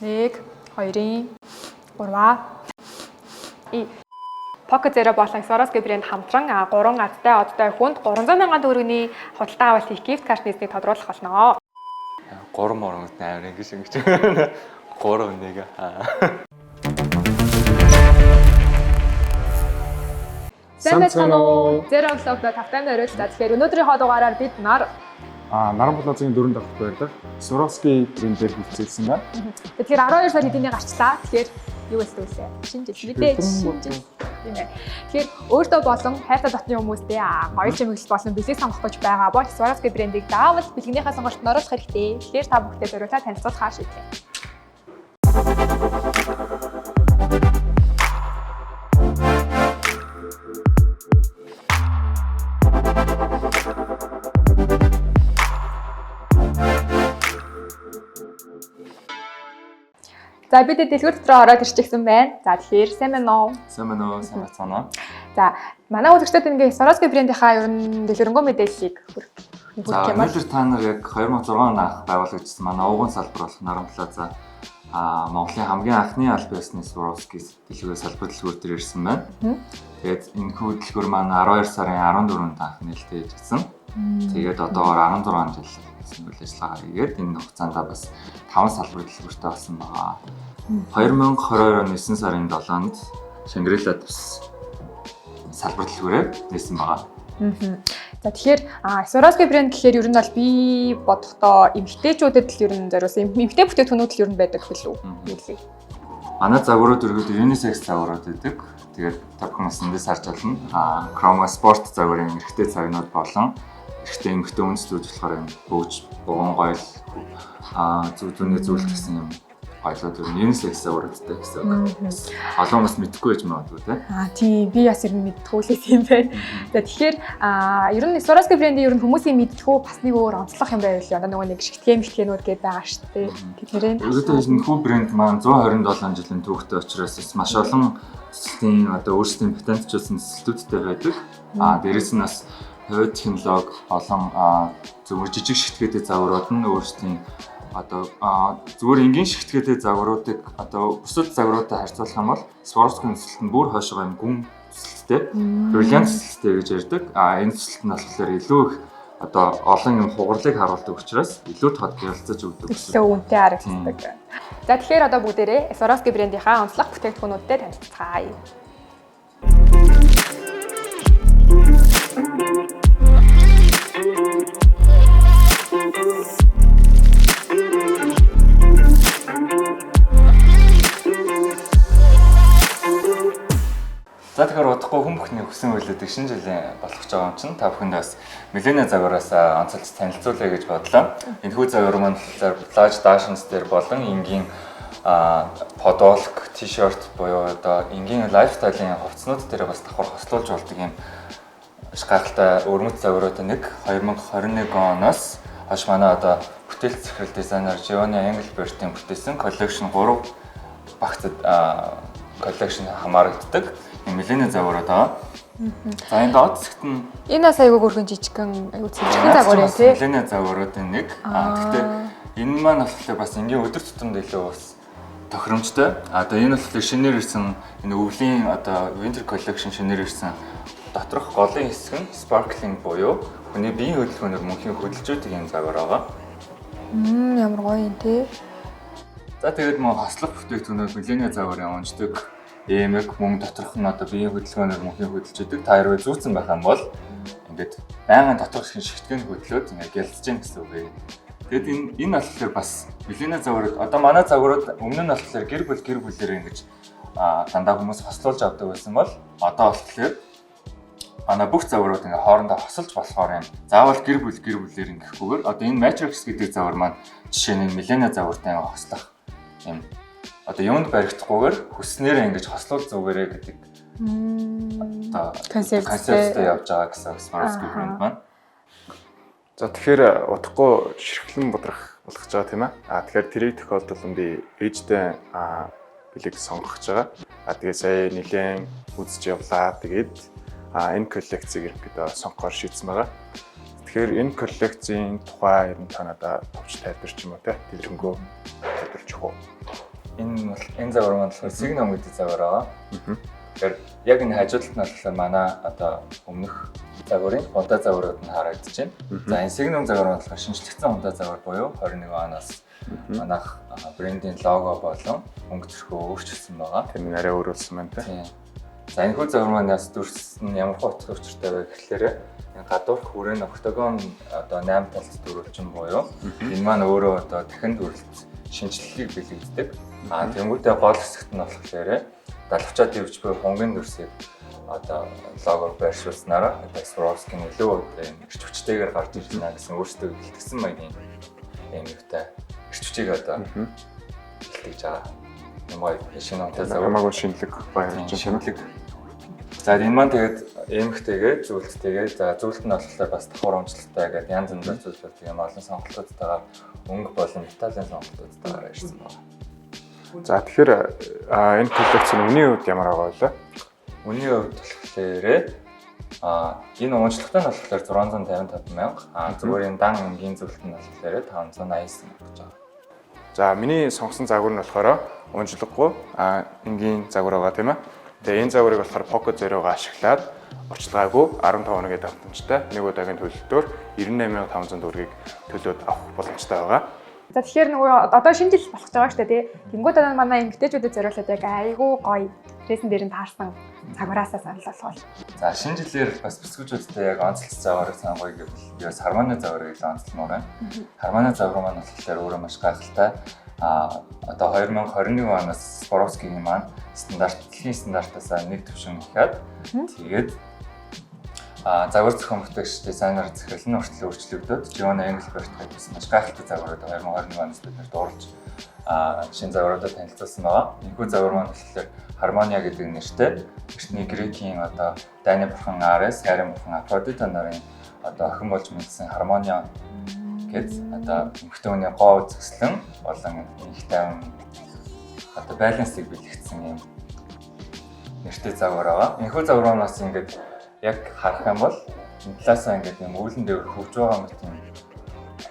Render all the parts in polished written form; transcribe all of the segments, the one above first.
1 2 3 И Pocket Zero болон Swarovski брэнд хамтран 3 азтай одтой хүнд 300 мянган төгрөгийн худалдаа авалт хийх gift card нийснийг тодруулах болно. 3 морон амар ингэж ингэж. 3 1. Аа. Сайн байцгаана уу? Zero Vlog-д тавтай морил. За, тэгэхээр өнөөдрийнхөө дугаараар бид нар Наран плазын дөрөв давхар байрлал Swarovski брэндээр хилцүүлсэн байна. Тэгэхээр 12 сар хэдийний гарчлаа. Тэгэхээр юу хэлдэг вүлээ? Шинэ жил мэдээж шинэ жил тийм ээ. Тэгэхээр өөртөө болон хайртай дотны хүмүүстээ гоё чимэглэл болон бэлэг сонгох гэж байгаа бол Swarovski брендийг заавал бэлгэнийхээ сонголтод оруулах хэрэгтэй. Тэгэхээр та бүхтэй зориулаад танилцуулахаар шийдлээ. За, бид дэлгүүр дотор ороод ирчихсэн байна. За, тэгэхээр сайн байна уу? Сайн байна уу? Сайн байцгаана уу? За, манай үзэгчдэд ингээ Swarovski брендийнхаа ер нь дэлгэрэнгүй мэдээллийг хүргэх За, юм бол өнөөдөр та нар яг 2006 онд анх байгуулагдсан манай ууган салбар болох Наран Плаза Монголын хамгийн анхны аль биесны Swarovski дэлгүүр салбар дэлгүүр дээр ирсэн байна. Тэгээд энэхүү дэлгүүр маань 12 сарын 14-нд анх нээлттэй хийжсэн. Тэгээд одоогоор 16 жил гэсэн үйл ажиллагаа хийгээд энэ хугацаанд бас 5 салбар дэлгүүртэй болсон байгаа. 2022 оны 9 сарын 7-нд Шангрилад бас салбар дэлгүүрээр нээсэн байгаа. За, тэгэхээр Swarovski брэнд гэхээр ер нь бол би бодохдоо эмэгтэйчүүдэд л ер нь зориулсан эмэгтэй бүтээгдэхүүнүүд л ер нь байдаг билүү? Юу лээ? Манай загварууд өргөд unisex загварууд байдаг. Тэгээд та бүхэн бас эндээс харж болно. Chroma Sport загварын эрэгтэй цагнууд болон эрэгтэй эмэгтэй үнс зүүж болохоор юм бөөж бугуун гоёл зүү зүүнээ зүүлэх гэсэн юм гоёлууд ер нь unisex загваруудтай гэсэн үг. Олон хүмүүс мэдэхгүй байж магадгүй тийм. Тийм, би бас ер нь мэддэггүй л юм байна. За, тэгэхээр ер нь Swarovski брендийн ер нь хүмүүсийн мэддэггүй бас нэг өөр онцлог юм байвал одоо нөгөө нэг шигтгэн мэгтгэнүүд гээд байгаа шүү дээ. Тэднэрээ Ерөөдөө энэхүү брэнд маань 127 жилийн түүхтэй учраас бас маш олон төслийн одоо өөрсдийн патентжуулсан төсөлтүүдтэй байдаг. Дээрээс нь бас хувь технологи болон зүгээр жижиг шигтгээтэй загварууд нь өөрсдийн одоо зүгээр энгийн шигтгээтэй загваруудыг одоо бусад загваруудтай харьцуулах юм бол Swarovski төсөлт нь бүр хойшоо юм гүн төсөлттэй, бриллиант төсөлттэй гэж ярьдаг. Энэ төсөлт нь болохоор илүү их одоо олон юм хугарлыг харуулдаг учраас илүү тод гялцаж өгдөг гэсэн. Илүү үнэтэй харагддаг. За, тэгэхээр одоо бүгдээрээ Swarovski брендийнхаа онцлог бүтээгдэхүүнүүдтэй танилцацгаая. За, тэгэхээр удахгүй хүн бүхний хүсэн үйлдэх шинэ жилийн болох гэж байгаа юм чинь та бүхэнд бас Милена загвараас онцолж танилцуулъя гэж бодлоо. Энэхүү загвар маань болохоор Large Dashings дээр болон энгийн подолк, t-shirt буюу одоо энгийн лайфстайлын хувцснууд дээр бас давхар хослуулж болдог юм маш гайхалтай өрмөц загваруудын нэг. 2021 оноос хойш манай одоо бүтээл захирал дизайнер Giovanni Engelbert-ийн бүтээсэн collection 3 багцад collection хамаарагддаг Милена загварууд байгаа. За, энэ доод хэсэгт нь Энэ бас айгүй гөрхөн жижигхэн айгүй цэвэрхэн загвар юм тий. Милена загваруудын нэг. Гэхдээ энэ маань болохоор бас энгийн өдөр тутамд илүү бас тохиромжтой. Одоо энэ болохоор шинээр ирсэн энэ өвлийн одоо winter collection шинээр ирсэн доторх голын хэсэг нь sparkling буюу хүний биеийн хөдөлгөөнөөр мөнхийн хөдөлж өгдөг юм загвар байгаа. Ямар гоё юм тий. За, тэгээд мөн хослох бүтээгдэхүүнүүд Милена загварын унждаг эмэг мөн доторх нь одоо биеийн хөдөлгөөнөөр мөнхийн хөдөлж өгдөг. Та хэрвээ зүүцэн байх юм бол ингээд байнгын доторх шигтгэн хөдлөөд ингээд гялцж гин гэсэн үг. Тэгэд энэ болохоор бас Милена загварууд одоо манай загварууд өмнө нь болохоор гэр бүл гэр бүлээр ингэж дандаа хүмүүс хослуулж авдаг байсан бол одоо болохоор манай бүх загварууд ингээ хоорондоо хосолж болохоор юм. Заавал гэр бүл гэр бүлээр ингэхгүйгээр одоо энэ Matrix гэдэг загвар маань жишээ нь Милена загвартай ингээ хослох юм. Одоо юунд баригдахгүйгээр хүснээрээ ингэж хослуул зүгээрээ гэдэг одоо Концепттэй явж байгаа гэсэн Swarovski брэнд маань. За, тэгэхээр удахгүй ширхлэн будрах болох гэж байгаа тийм ээ. Тэгэхээр тэрийг тохиолдол би ээжтэй бэлэг сонгох гэж байгаа. Тэгээ сая нэлээд үзэж явлаа. Тэгээд энэ коллекцийг ерөнхийдөө сонгохоор шийдсэн байгаа. Тэгэхээр энэ коллекцийн тухай ер нь та надад товч тайлбар ч юм уу те дэлгэрэнгүй тайлбарлаж өгөх үү? Энэ бол энэ загвар маань болохоор Signum гэдэг загвар байгаа. Тэгэхээр яг энэ хажуу талд нь болохоор манай одоо өмнөх загварын Хунда загварууд нь харагдаж байна. За, энэ Signum загвар маань болохоор шинэчлэгдсэн Хунда загвар буюу 21 оноос манайх брендийн лого болон өнгө зөрхөө өөрчилсөн байгаа. Тэр нь арай өөр болсон байна те. Тийм. За, энэхүү загвар маань дүрс нь ямар утга учиртай вэ гэхлээр энэ гадуурх хүрээ нь октогон одоо 8 талд дөрвөлжин буюу энэ маань өөрөө одоо дахин дүрлэлт, шинэчлэлийг бэлгэддэг. Аа, тэнгуүтээ гол хэсэгт нь болохоор далавчаа дэвж буй хунгийн дүрсийг одоо логоор байршуулснараа одоо Swarovski-ийн илүү одоо юм эрч хүчтэйгээр гарч ирж байна гэсэн өөрсдөө илтгэсэн маягийн юм юутай эрч хүчийг одоо илтгэж байгаа. Юм гоё шинэ онтой загвар. Хамаагүй шинэлэг гоё харагдаж байна. Шинэлэг. За, энэ маань тэгээд эмхтэйгээ, зүйлттэйгээ, за, зүйлт нь болохоор бас давхар унцлалтай гэдэг янз янзын зүйл болдог юм, олон сонголтуудтайгаар, өнгө болон металлын сонголтуудтайгаар ирсэн байна. За, тэгэхээр энэ коллекц нь үнийн хувьд ямар байгаа вэ? Үнийн хувьд болохоор энэ уунжлагтай нь болохоор 655 мянга, зүгээр энэ дан энгийн зүйлт нь болохоор 589 мянга гэж байгаа. За, миний сонгосон загвар нь болохоор унжлаггүй энгийн загвар байгаа, тийм ээ. Тэгээ энэ загварыг болохоор Poco Zero-го ашиглаад уртчилгаагүй 15 хоногийн давтамжтай нэг удаагийн төлөлтөөр 98,500 төгрөгийг төлөөд авах боломжтой байгаа. За, тэгэхээр нөгөө одоо шинэ жил болох гэж байгаа шүү дээ, тий. Тэнгүүд одоо манай эмэгтэйчүүдэд зориулаад яг айгүй гоё дээсэн дээр нь таарсан загвараасаа санал болгоул. За, шинэ жилээр бас бүсгүүчүүдтэй яг онцлог загварыг сонгоё гэвэл юу Harmonia загварыг илүү онцлмоор байна. Harmonia загвар маань болохоор өөрөө маш гайхалтай. Одоо 2021 оноос Swarovski-ийн маань стандарт, дэлхийн стандартаас нэг түвшин ахиад, тэгээд загвар зохион бүтээгч, дизайнер захирал нь хүртэл өөрчлөгдөд, Giovanna Engelbert гэдэг бас маш гайхалтай загварууд 2021 оноос бид нарт дурлж шинэ загваруудад танилцуулсан байгаа. Энэхүү загвар маань болохоор Harmonia гэдэг нэртэй эртний Грекийн одоо дайны бурхан Арес, хайрын бурхан Афродита нарын одоо охин болж мэндсэн Harmonia гэж одоо эмэгтэй хүний гоо үзэсгэлэн болон энх тайван одоо балансыг бэлгэцсэн юм нэртэй загвар байгаа. Энэхүү загвар маань бас ингээд яг харах юм бол энэ талаасаа ингээд юм үүлэн дээр хөвж байгаа мэт юм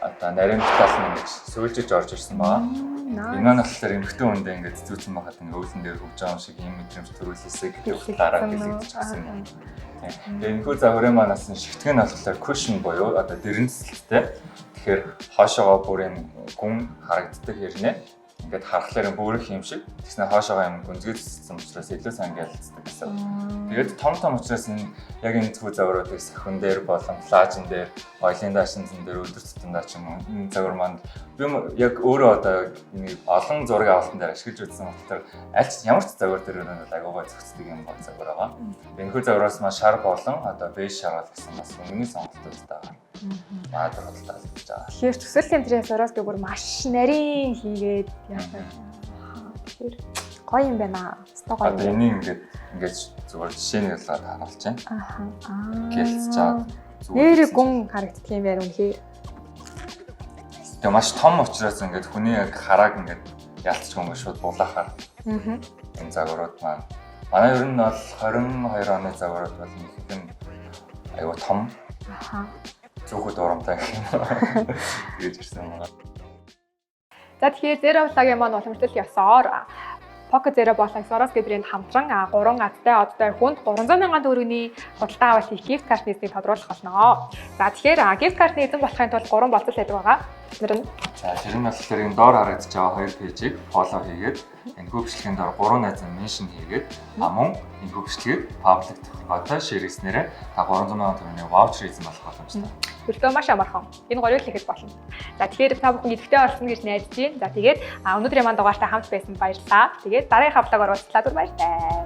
одоо нарийн металл нь ингэж сүүлжиж орж ирсэн байгаа. Энэ маань болохоор эмэгтэй хүндээ ингээд зүүцэн байхад ингээд үүлэн дээр хөвж байгаа юм шиг юм мэдрэмж төрүүлээсэй гэдэг утгаараа бэлэгдэж гисэн юм. Тэгээ энэхүү загварын манаас нь шигтгэн нь болохоор cushion буюу одоо дэрэнцэлтэй. Тэгэхээр хоошоогоо бүр юм гүн харагддаг хэрнээ ингээд харахлаар юм бөөрөх юм шиг, тэгснэ хоошоогоо юм гүнзгий цэцсэн учраас илүү сайн гялцдаг гэсэн. Тэгээд том том учраас энэ яг энэ зүү загваруудыг сахин дээр болон плажин дээр, гоёлын даашинзан дээр, өдөр тутамдаа ч юм уу энэ загвар маань би яг өөрөө одоо нэг олон зураг авалтан дээр ашиглаж үзсэн болохоор аль ч ямар ч загвар дээр нь бол агуугаа зохицдаг юм бол загвар байгаа. Энэхүү загвараас маань шар болон одоо бейж шаргал гэсэн бас өнгөний сонголтуудтай байгаа. Худалдаа авч байгаа. Тэгэхээр төсөөллийн тэр Swarovski бүр маш нарийн хийгээд яасан. Тэгэхээр гоё юм байна. Өстой гоё. Одоо энийг ингээд ингээд зүгээр жишээ нэг л харуулж байна. Аха. Аа. Гэлцэж чаад зүгээр. Нэрээ гүн харагддаг юм байна үнэхээр. Тэгээ маш том учраас ингээд хүний яг харааг ингээд ялцчих юм шууд булаахаар. Энэ загварууд маань манай ер нь бол 22 оны загварууд бол ихэнх нь аюу том. Аха. Зүгүүд урамтай гэх юм. Тэгэж ирсэн байна. За, тэгэхээр Zero Vlog-ийн маань уламжлал ёсоор Poco Zero болон Swarovski брэнд хамтран 3 азтай одтой хүнд 300 мянган төгрөгийн худалдаа авалт хийх gift card нийслэгийг тодруулах болно. За, тэгэхээр gift card-ны эзэн болохын тулд 3 болцол байдаг байгаа. Тэр нь За, тэр нь болохоор энэ доор харагдаж байгаа хоёр page-ийг follow хийгээд, энэхүү бичлэгийн доор 3 найзан mention хийгээд, мөн энэхүү бичлэгийг public тохиргоотой share хийснээрээ та 300 мянган төгрөгийн voucher эзэн болох боломжтой. Ердөө маш амархан. Энэ гурыг л ихэд болно. За, тэгэхээр та бүхэн идэвхтэй болсон гэж найдаж байна. За, тэгээд өнөөдрийн маань дугаартай хамт байсан баярлалаа. Тэгээд дараагийнхаа vlog-оор уулзлаа. Түр баяртай.